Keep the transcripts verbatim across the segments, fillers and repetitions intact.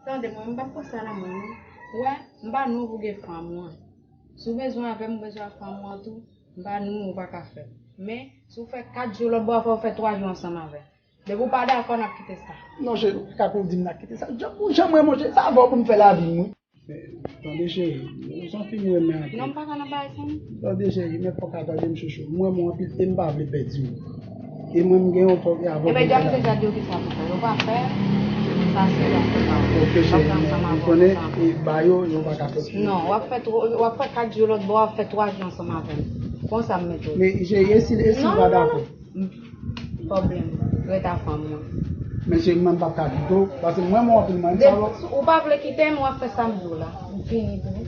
Tande mwen, m p ap pran sa nan men w non. Ou wè, m pa nou pou gen fanm ou an. Si w bezwen avè m, ou bezwen ak fanm ou an tou, m pa nou, ou pa ka fè. Men, si w fè kat jou lòt bò a, fò w fè twa jou ansanm avè m. Depi w pa dakò, n ap kite sa. Non, cheri, ou pa ka pou di m n ap kite sa. Jan, jan mwen, monchè, sa avè w pou m fè lavi m, wi. Men, tande, cheri, ou se yon fi m renmen anpil. Non, m pa ka nan bagay sa, non. Tande, cheri, men fò w ka tande m, chouchou. M renmen w anpil e m pa vle pèdi w. E mwen, m gen yon tòg e avè w pou m fè lavi m. Ebyen, Djamil deja di w kisa pou fè. Yo pa fè, sa se zafè pa w. Ok, cheri, men ou konnen, e ba yo, yo pa ka fè. Non, w ap fè twa, w ap fè kat jou lòt bò, w ap fè twa jou ansanm avè m. Konsa m mete w. Men, cheri, e si, e si w pa dakò? Pwoblèm, ret ak fanm mwen. Men cheri, mwen m p ap ka kite w, paske mwen, mwen anpil mwen, m sa w. Ou pa vle kite m, w ap fè sa m di w la. M fini pou ou.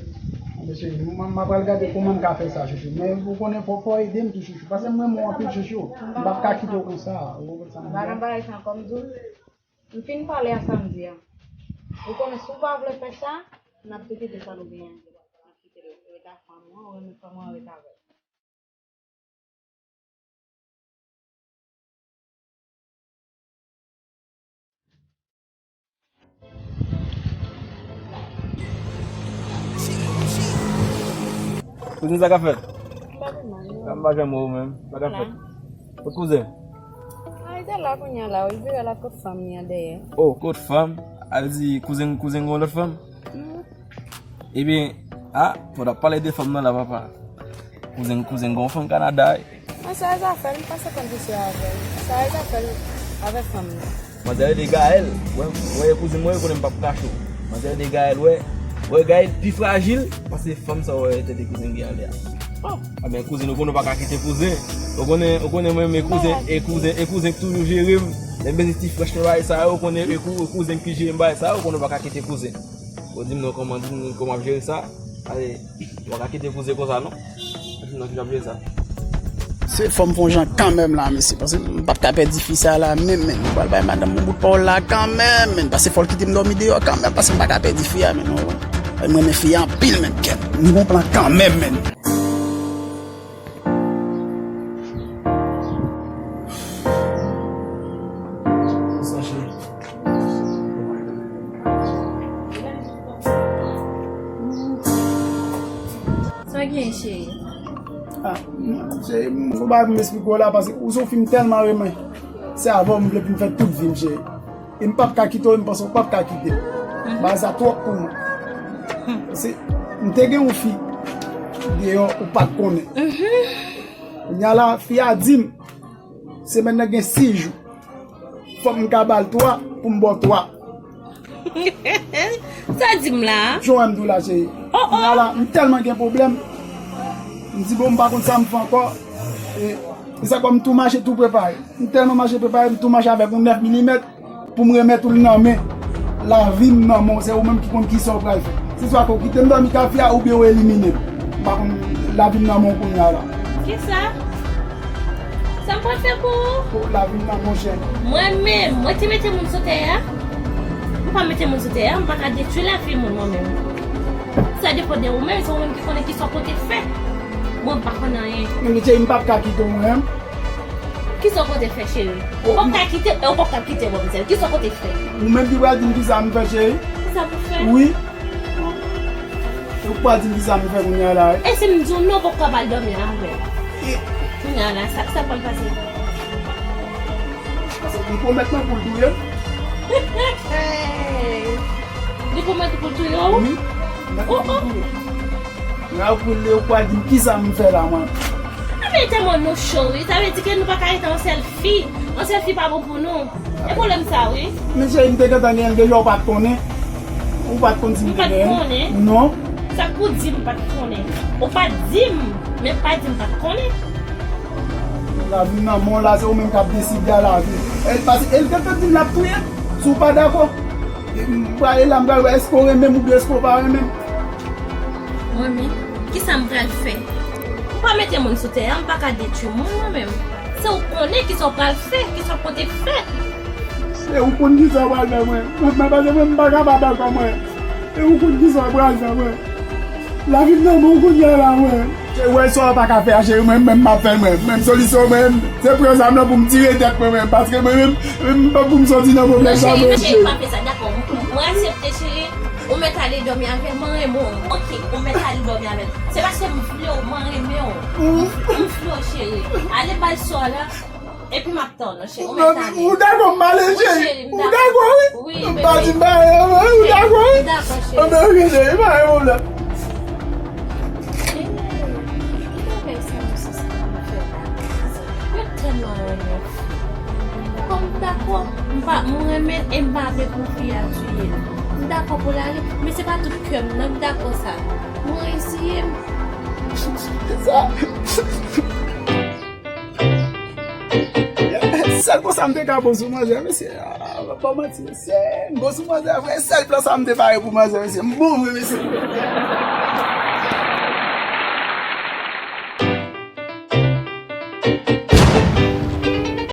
Men cheri, mwen, m ap pral gade kòman m ka fè sa, chouchou. Men ou konnen, fò, fò w ede m tou, chouchou. Paske mwen, mwen anpil, chouchou. M p ap ka kite w konsa. Ou konprann sa m di a? M pa nan bagay sa ankò, m di w. M fin pale a sa m di a. Ou konnen, si w pa vle fè sa, n ap tou kite sa nou genyen. N ap kite l ret ak fanm mwen, ou renmen fanm mwen, ret avè l. Kouzen, sa k ap fèt? M pa gen mal, non. Sa m pa janm wè w menm. Sa k ap fèt? Kot kouzen? A, li te la kounye a la, wi, li te la kot fanm li an dèyè. Oh, kot fanm? A vle di kouzen, kouzen gen yon lòt fanm? Ebyen, a, fò n ap pale de fanm nan la, papa. Kouzen, kouzen gen yon fanm Kanada, wi. Mwen, sa e zafè l, m pa santi m pise avè l. Sa e zafè l avè fanm nan. Manzè rele Gaël, wè, wè, kouzen mwen, konnen m p ap kache w. Manzè rele Gaël, wè, wè, Gaël pi frajil pase fanm sa w wè tete kouzen gen ale a. Oh, a ben, kouzen, ou konnen w pa ka kite kouzen. Ou konnen, ou konnen mwen, men kouzen, e kouzen, e kouzen k toujou jere m. Lè m bezwen ti frèch nan bagay sa yo, ou konnen, e kou-, e kouzen ki jere m bagay sa yo, ou konnen w pa ka kite kouzen. Ou di m non, kòman, di m kòman ap jere sa? Ale, ou pa ka kite kouzen konsa non. Ou di m non, ki jan ap jere sa? Se fò m fè yon jan kanmenm la, mesye, paske m p ap ka pèdi fi sa la menm, menm. Mwen pral bay madanm mwen bout pawòl la kanmenm, menm, paske fò l kite m dòmi deyò kanmenm, paske m pa ka pèdi fi a, menm, non. E mwen renmen fi a anpil, menm, kèt. M gon plan kanmenm, menm. Sa gen, cheri? Ah, cheri, m, fò pa m esplike w la, paske ou se yon fi m tèlman renmen. Se avè w m vle pou m fè tout vi m, cheri. E m p ap ka kite w, e m panse w p ap ka kite m. Bagay sa twòp pou mwen. Se, m te gen yon fi deyò ou pa t konnen. Kounye a la, fi a di m, semèn nan gen sis jou. Fòk m ka ba l twa pou m ba w twa. Sa di m la? Jan w wè m di w la, cheri. Oh, oh. Kounye a la, m tèlman gen pwoblèm. M di, bon, m pa konn sa m fè ankò. E, e sa kòm m tou mache, tou prepare. M tèlman mache prepare, m tou mache avèk yon nèf milimèt pou m remèt ou l nan men. Lavi m nan men w, se ou menm ki konn kisa w pral fè. Se swa ke w kite m dòmi kay fi a oubyen w elimine m. M pa konn, lavi m nan men w kounye a la. Kisa? Sa m pral fè pou ou? Pou lavi m nan men w, cheri. Mwen menm, mwen ki mete moun sou tè a? M pa mete moun sou tè a, m pa ka detwi lavi moun mwen menm. Sa depann de ou menm, se ou menm ki konnen kisa w konte fè. Mwen m pa konn anyen. Men cheri, m p ap ka kite w mwen menm. Kisa w konte fè, cheri? Ou p ap ka kite, e ou p ap ka kite manmzèl. Kisa w konte fè? Ou menm ki pral di m kisa m fè, cheri? Kisa pou fè? Wi. E ou pral di m kisa m fè kounye a la, wi. E si m di w non, ou p ap ka al dòmi avè l. E kounye a la, sa, sa pral pase? Paske li pwomèt mwen pou l touye m. Li pwomèt ou pou l touye w? Wi. Oh, oh. Lè ou koule, ou pral di m kisa m fè la, mwen. A, men tèlman nou cho, wi. Sa vle di ke nou pa ka rete yon sèl fi. Yon sèl fi pa bon pou nou. E pwoblèm sa, wi. Men cheri, m te gentan genyen l deja, ou pa t konnen. Ou pa t konn si m te genyen l. Ou pa t konnen? Non. Sa k pou di m pa t konnen? Ou pa t di m, men pa di m pa t konnen. Lavi m nan men w la, se ou menm k ap deside a lavi. E, paske, e l gentan di m l ap touye m, si w pa dakò. E, m prale la, m pral wè èske w renmen m oubyen èske w pa renmen m. Mwen menm, kisa m pral fè? Ou pa mete moun sou tè a, m pa ka detwi moun mwen menm. Se ou konnen kisa w pral fè, kisa w konte fè. Se ou konn kisa w pral fè mwen. Mwen, mwen, paske mwen, m pa kapab ankò mwen. Se ou konn kisa w pral fè mwen. Lavi m nan men w kounye a la, mwen. Cheri, wè sa w pa ka fè a, cheri, mwen menm m ap fè l mwen. Menm solisyon mwen, se pran zam nan pou m tire tèt mwen, mwen. Paske mwen menm, mwen menm pou m sòti nan pwoblèm sa, mwen, cheri. Cheri, pa fè sa, dakò. Mwen aksepte, cheri. Ou mèt ale dòmi avè m, mwen renmen w. Ok, ou mèt ale dòmi avè m. Se paske m vle w, mwen renmen w. M vle w, cheri. Ale bay sò la. Epi m ap tann ou, cheri. Ou mèt ale. Ou dakò m ale, cheri? Ou dakò, wi? Wi, bebe. M pa di m pa renmen w, ou dakò, wi? M dakò, cheri. Anben, ok, cheri, pa gen pwoblèm. Ki bagay sa mesye sa ap fè la? Mwen tèlman renmen fi. Kòm m dakò, m pa, m renmen l e m pa vle pou fi a tiye l. M dakò pou l ale, men se pa tout kè m nan k dakò sa. Mwen eseye m. Sa. Sèl konsa m te ka bon sou manzè, mesye. Ah, pa manti, mesye. M bon sou manzè vre. Sèl plan sa m te pare pou manzè, mesye. M bon vre, mesye.